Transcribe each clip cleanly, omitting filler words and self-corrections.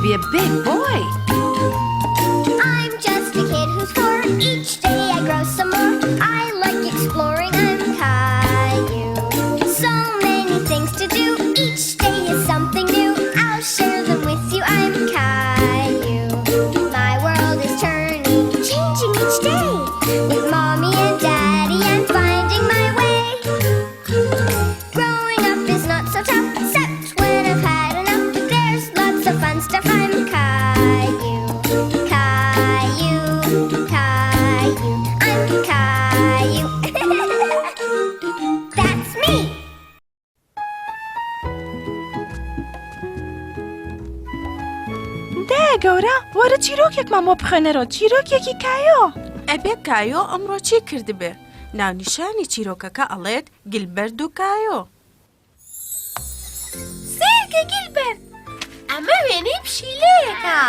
be a big boy. I'm just a kid who's four. Each day I grow some more. I like exploring. I'm Caillou. So many things to do. Each day is something new. I'll share them with you. I'm Caillou. My world is turning, changing each day. With mommy and daddy, I'm finding my way. Growing up is not so tough, except when I've had enough. But there's lots of fun stuff. I'm Caillou, Caillou, Caillou. I'm Caillou. That's me. دایە گەورە وەرە چیرۆکێکمان بۆ بخوێنەرەوە چیرۆکێکی کایۆ. ئەبێ کایۆ ئەمڕۆ چی کردبێ؟ ناونیشانی چیرۆکەکە ئەڵێت گیلبەرد و کایۆ. سەیرکە گیلبەرد ئەمە وێنەی پشیلەیەکە.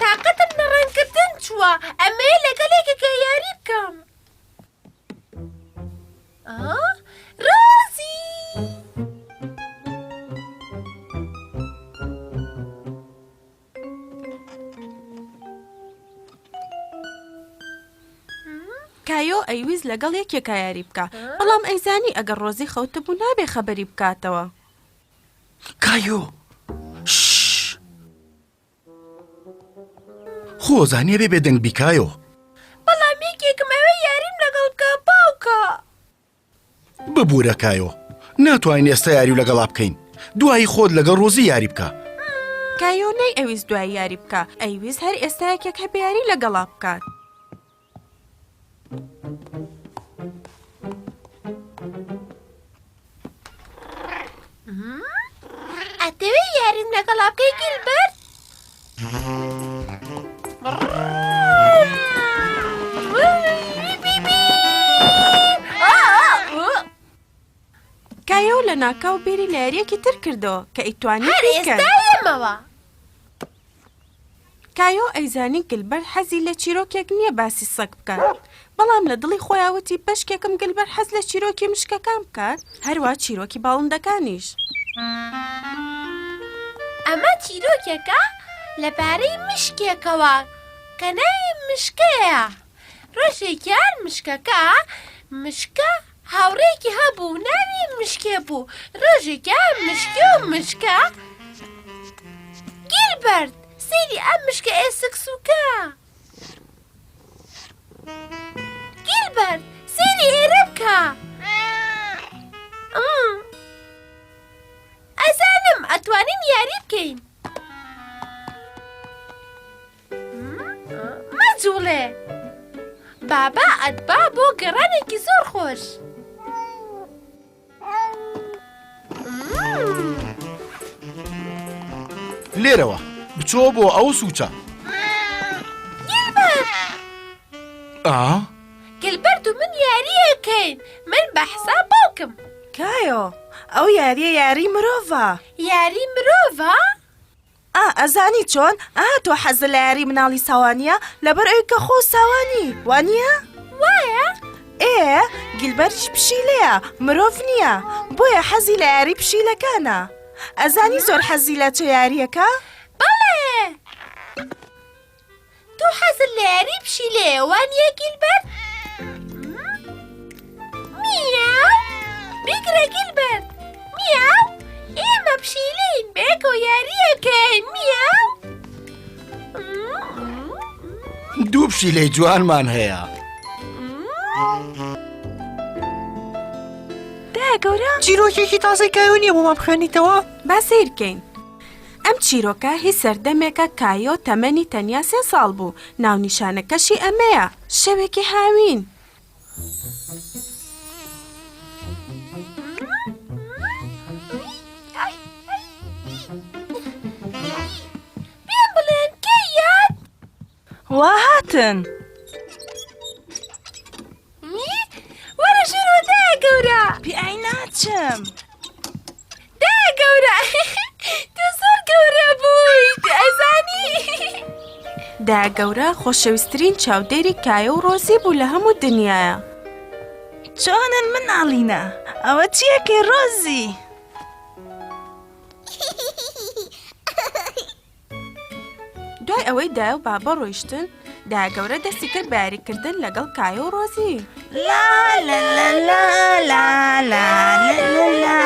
تاقەتم لە ڕەنگکردن چووە ئەمەیە لەگەڵ یەکێکا یاری بکەم. ڕۆزی! کایۆ ئەیویست لەگەڵ یەکێکا یاری بکا بەڵام ئەیزانی ئەگەر ڕۆزی خەوتبوو نابێ خەبەری بکاتەوە. کایۆ شش خۆ زانیە بێ بێدەنگ بی کایۆ. بەڵام یەکێکم ئەوێ یاریم لەگەڵ بکا باوکە. ببورە کایۆ ناتوانین ئێستا یاریو لەگەڵا بکەین دوایی خۆت لەگەڵ ڕۆزی یاری بکە. کایۆ نەی ئەویست دوایی یاری بکا ئەیویست هەر ئێستا یەکێک هەبێ یاری لەگەڵا بکات. ئەتەوێ یاریم لەگەڵا بکەی گیلبەرت؟ کایۆ لە ناکاو بیری لە یاریەکی تر کردەوە کە ئەیتوانی هەر بیکەن. ئێستا یەمەوە. کایۆ ئەیزانی گلبەر حەزی لە چیرۆکێک نییە باسی سەگ بکات، بەڵام لە دڵی خۆیا وتی بەشکێکم گلبەر حەز لە چیرۆکی مشکەکان بکات، هەروا چیرۆکی باڵندەکانیش. ئەمە چیرۆکێکە لەبارەی مشکێکەوە کە ناوی مشکەیە. ڕۆژێکیان مشکەکە مشکە هاوڕێیەکی هەبوو ناوی مشکێ بوو ڕۆژێکیان مشکێ و مشکە گیلبەرت سەیری ئەم مشکە ئێسک سووکە گیلبەرت سەیری ئێرە بکە ئەزانم ئەتوانین یاری بکەین مەجوڵێ بابا ئەتبا بۆ گەڕانێکی زۆر خۆش. لێرەوە بچۆ بۆ ئەو سوچە. ئا؟ گلبەرد و من یاریەکەین من بە حساب باوکم. کایۆ ئەو یاریە یاری مرۆڤە. یاری مرۆڤە؟ ئا ئەزانی چۆن؟ ئەها تۆ حەزت لە یاری مناڵی ساوا نییە؟ لەبەر ئەوی کە خۆو ساوا نی، وانییە؟ وایە. ئێ گیلبەرتیش پشیلەیە، مرۆڤ نییە، بۆیە حەزی لە یاری پشیلەکانە. ئەزانی زۆر حەزی لە چ یارییەکە؟ بەڵێ. تۆ حەزت لە یاری پشیلەیە وانیە گیلبەرت؟ میاو بیگرە گیلبەرت میاو ئێمە پشیلەین بەیەکەوە یاریەکەین میاو دوو پشیلەی جوانمان هەیە. دایە گەورە چیرۆکێکی تازەی کایۆ نییە بۆمان بخوێنیتەوە؟ با سەیر کەین. ئەم چیرۆکە هی سەردەمێکە کایۆ تەمەنی تەنیا سێ ساڵ بوو، ناونیشانەکەشی ئەمەیە، شەوێکی هاوین. پێم بڵێن کەی یاد؟ وا هاتن. وەرە ژوورەوە دایە گەورە. پیای ناچم. دایە گەورە تۆ زۆر گەورە بوویت ئەزانی. دایە گەورە خۆشەویسترین چاودێری کایە و ڕۆزی بوو لە هەموو دنیایا. چۆنن مناڵینە ئەوە چیەکەی ڕۆزی؟ دوای ئەوەی دایە و بابە ڕۆیشتن، دایە گەورە دەستی کرد بە یاریکردن لەگەڵ کایە و ڕۆزی. لا لا لا لا لا لا لا لا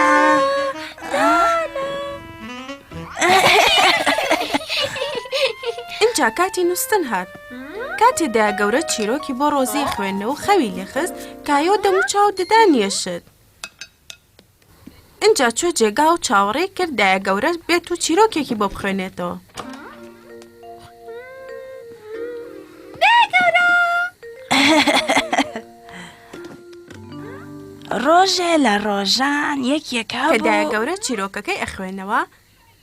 ئینجا کاتی نووستن هات. کاتێ دایە گەورە چیرۆکی بۆ ڕۆزی خوێندنەوە و خەوی لێخست، کایۆ دەموچاو ددانی ئەشت. ئینجا چوە جێگا و چاوەڕێی کرد دایە گەورە بێت و چیرۆکێکی بۆ بخوێنێتەوە. ڕۆژێ لە ڕۆژان یەکێک کە هەبوو دایە گەورە چیرۆکەکەی ئەخوێنەوە،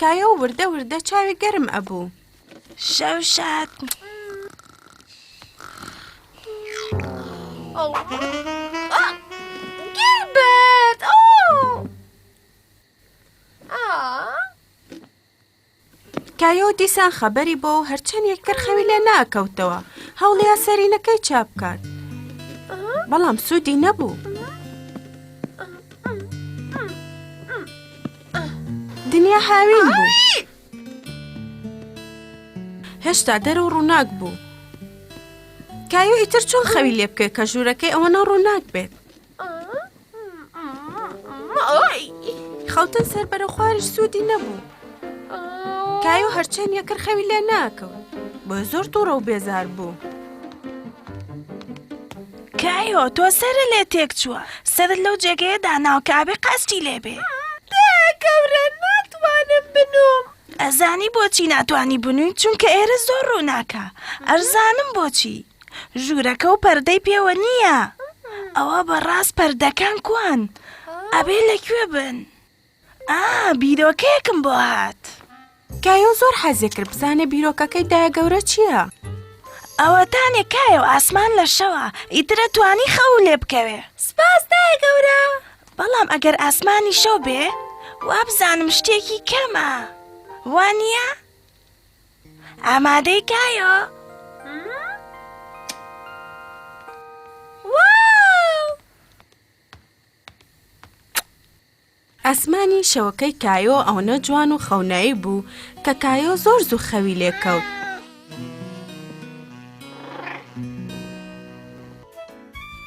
کایۆ وردە وردە چاوی گەرم ئەبوو. شەو شاد. گیلبەرت کایۆ دیسان خەبەری بۆ و هەرچەندێک کرد خەوی لێ ناکەوتەوە هەوڵیا سەرینەکەی چاپ بکات بەڵام سوودی نەبوو. دنیا هاوین بوو. هێشتا دەرەوە ڕووناک بوو. کایۆ ئیتر چۆن خەوی لێ بکەێت کە ژوورەکەی ئەوەنە ڕووناک بێت؟ خەوتن سەر بەرە خواریش سوودی نەبوو. کایۆ هەرچەند یەکر خەوی لێ ناکەوت بۆیە زۆر تووڕە و بێزار بوو. کایۆ تۆ سەرت لێ تێک چووە سەرت لەو جێگەیە داناوە کە ئەبێ قاستی لێ بێ. گەورە ناتوانم بنوم. ئەزانی بۆچی ناتوانی بنووی چونکە ئێرە زۆر ڕووناکە ئەرزانم بۆچی ژوورەکە و پەردەی پێوە نییە ئەوە بەڕاست پەردەکان کوان ئەبێ لەکوێ بن ئا بیرۆکەیەکم بۆ هات. کایۆ زۆر حەزی کرد بزانێ بیرۆکەکەی دایە گەورە چییە. ئەوەتانێ کایۆ ئاسمان لە شەوە ئیتر ئەتوانی خەوو لێ بکەوێ. سپاس دایە گەورە. بەڵام ئەگەر ئاسمانی شەو بێ وابزانم شتێکی کەمە وانییە؟ ئامادەی کایۆ؟ واو! ئاسمانی شەوەکەی کایۆ ئەوەنە جوان و خەونایی بوو کە کایۆ زۆر زوو خەوی لێ کەوت.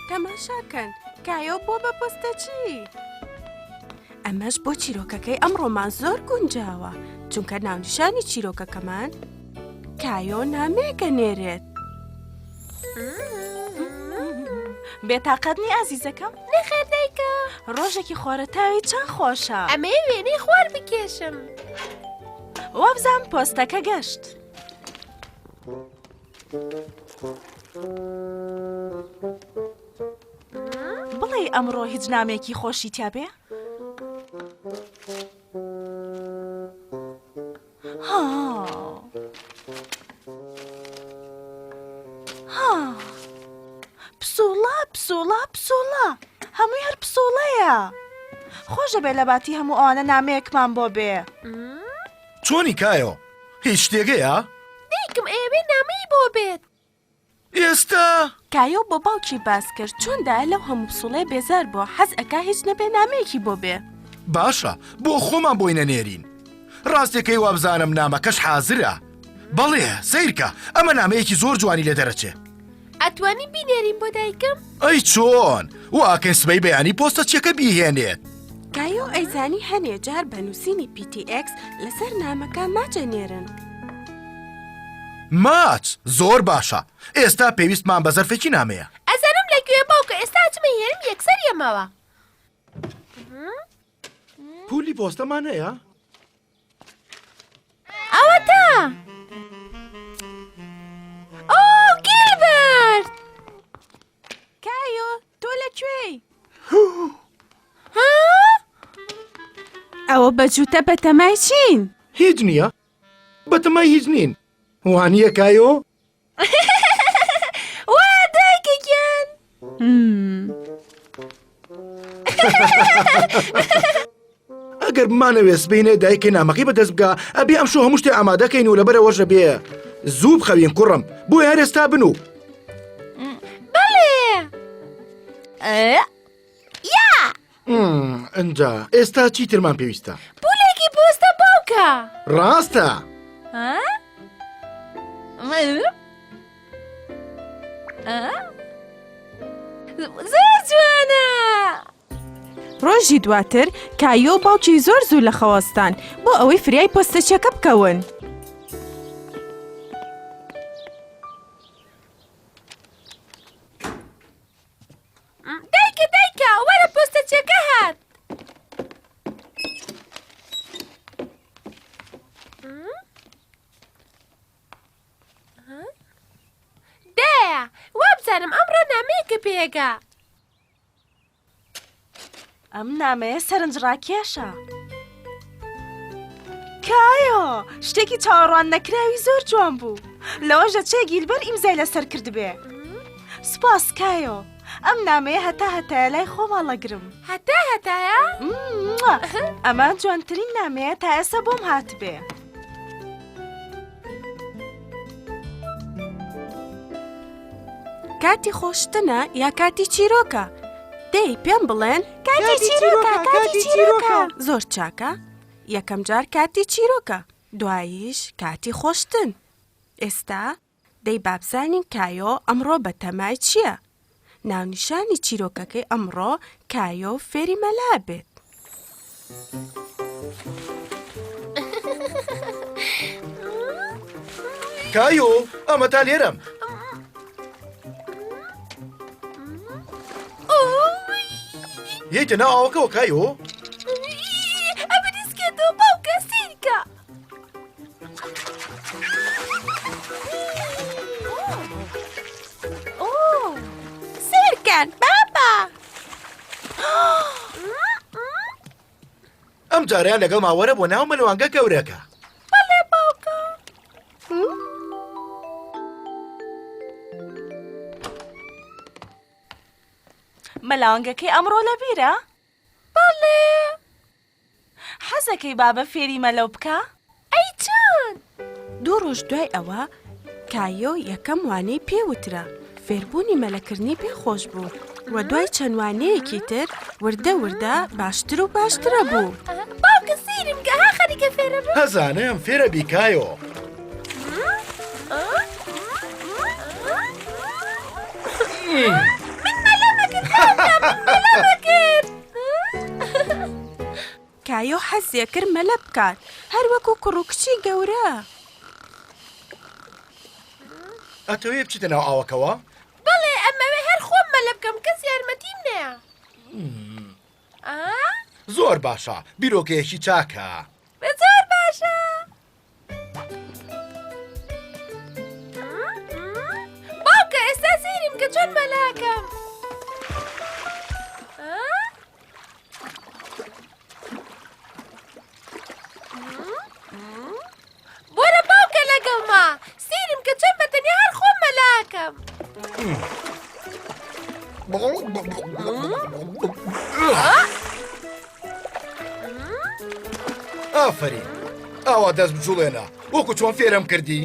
تەماشا کەن کایۆ بووە بە پۆستەچی. ئەمەش بۆ چیرۆکەکەی ئەمڕۆمان زۆر گونجاوە چونکە ناونیشانی چیرۆکەکەمان کایۆ نامەیەک ئەنێرێت. بێتاقەت نی ئازیزەکەم؟ نەخێر دایکە. ڕۆژێکی خۆرەتاوی چەند خۆشە. ئەمەیە وێنەی خوار بکێشم. وابزانم پۆستەکە گەشت. بڵێی ئەمڕۆ هیچ نامەیەکی خۆشی تیا بێ؟ پسوڵە پسوڵە پسوڵە هەمووی هەر پسوڵەیە خۆشە بێ لە باتی هەموو ئەوانە نامەیەکمان بۆ بێ چۆنی کایۆ هیچ شتێکەیە؟ دایکم ئەیەوێ نامەی بۆ بێت. ئێستا؟ کایۆ بۆ باوکی باس کرد چۆن دایە لەو هەموو پسوڵەیە بێزار بووە حەز ئەکا هیچ نەبێ نامەیەکی بۆ بێ. باشە بۆ خۆمان بۆی نەنێرین؟ ڕاستەکەی وابزانم نامەکەش حازرە. بەڵێ سەیرکە ئەمە نامەیەکی زۆر جوانی لێ دەرەچێ. ئەتوانین بینێرین بۆ دایکم؟ ئەی چۆن؟ واکەین سبەی بەیانی پۆستەچیەکە بیهێنێت. کایۆ ئەیزانی هەنێ جار بە نووسینی PTX لەسەر نامەکە ماچ ئەنێرن. ماچ! زۆر باشە. ئێستا پێویستمان بە زەرفێکی نامەیە. ئەزانم لە کوێ باوکە ئێستا ئەچم ئەیهێنم یەکسەر یەمەوە. پولی پۆستەمان هەیە؟ ئەوەتا! ئۆ گیلبەرت! کایۆ تۆ لە کوێی؟ ها؟ ئەوە بە جووتە بەتەمای چین؟ هیچ نییە. بەتەمای هیچ نین. وانییە کایۆ؟ وا دایکە گیان. ئەگەر بمانەوێ سبەینێ دایکە نامەکەی بەدەست بگا ئەبێ ئەمشەو هەموو شتێ ئامادەکەین و لەبەرەوەش ئەبێ زوو بخەوین کوڕم بۆیە هەر ئێستا بنوو. بەڵێ. یا. ئنجا ئێستا چیترمان پێویستە؟ پولێکی پۆستە باوکە. ڕاستە. ها؟ زۆر جوانە. ڕۆژی دواتر کایۆ و باوکی زۆر زوو لە خەوەستان بۆ ئەوەی فریای پۆستەچیەکە بکەون. دایکە دایکە وەرە پۆستەچیەکە هات. دایە وابزانم ئەمڕۆ نامەیەکە پێگا. ئەم نامەیە سەرنجڕاکێشە. کایۆ شتێکی چاوەڕوان نەکراوی زۆر جوان بوو لەوەش دەچێ گیلبەر ئیمزای لەسەر کردبێ سوپاس کایۆ ئەم نامەیە هەتا هەتایە لای خۆم هەڵەگرم هەتا هەتایە؟ ئەمە جوانترین نامەیە تا ئێستا بۆم هاتبێ. کاتی خۆشتنە یا کاتی چیرۆکە؟ دەی پێم بڵێن کاتی چیرۆکە کاتی چیرۆکە زۆر چاکە یەکەم جار کاتی چیرۆکە دواییش کاتی خۆشتن ئێستا دەی بابزانین کایۆ ئەمڕۆ بەتەمای چییە؟ ناونیشانی چیرۆکەکەی ئەمڕۆ کایۆ فێری مەلا بێت. کایۆ ئەمە تا لێرەم. یەیتە ناو ئاوەکەوە کایۆ؟ ئەبریسکێتەوە باوکە سیرکە. سەیرکەن بابا. ئەم جارەیان لەگەڵما وەرە بۆ ناو مەلوانگە گەورەکە. بەڵێ باوکە. مەلەوانگەکەی ئەمڕۆ لەبیرە؟ بەڵێ. حەزەکەی بابە فێری مەلەو بکا؟ ئەی چۆن؟ دوو ڕۆژ دوای ئەوە کایۆ یەکەم وانەی پێ وترا، فێربوونی مەلەکردنی پێ خۆش بوو و دوای چەند وانەیەکی تر وردە وردە باشتر و باشترە بوو. باوکە سەیرم کە ها خەریکە فێرە بم. ئەزانم فێرە بی کایۆ. من مەلەمە کرد باوکە من مەلەمە کرد. کایۆ حەزی کرد مەلە بکات هەر وەکو کوڕ و کچی گەورە. ئەتەوێ بچیتە ناو ئاوەکەوە؟ بەڵێ ئەمەوێ هەر خۆم مەلە بکەم کەس یارمەتیم نەیە. زۆر باشە بیرۆکەیەکی چاکە. زۆر باشە. باوکە ئێستا سەیرم کە چۆن مەلاکەم. بۆرە باوکە لەگەڵما سەیرم کە چۆن بە تەنیا هەر خۆم مەلاکەم. ئافەرین ئاوا دەست بجوڵێنە وەکو چۆن فێرم کردی.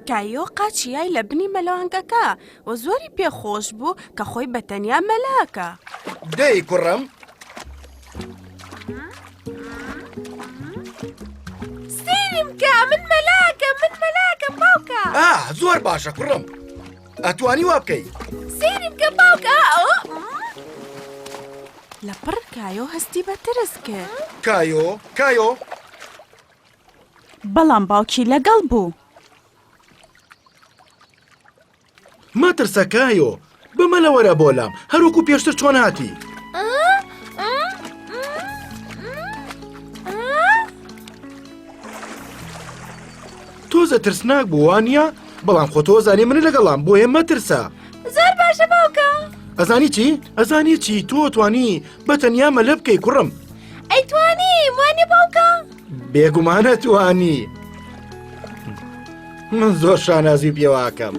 کایۆ قاچی یای لە بنی مەلەوانگەکە و زۆری پێ خۆش بوو کە خۆی بە تەنیا مەلاکە. دەی کوڕم. سەیرم کە من مەلاکەم من مەلاکەم باوکە. ئا زۆر باشە کوڕم. ئەتوانی وا بکەی. سەیری بکە باوکە ئەوە. لەپڕ کایۆ هەستی بە ترس کرد. کایۆ کایۆ. بەڵام باوکی لەگەڵ بوو. مەترسە کایۆ بمەلە وەرە بۆ لام هەروەکو پێشتر چۆن هاتی. تۆزە ترسناک بوو وانە؟ بەڵام خۆ تۆ زانی من لەگەڵام بۆیە مەترسە. زۆر باشە باوکە. ئەزانی چی؟ ئەزانی چی تۆ توانی بە تەنیا مەلە بکەی کوڕم. ئەی توانی وانە باوکە؟ بێگومانە توانی. من زۆر شانازی پێواکەم.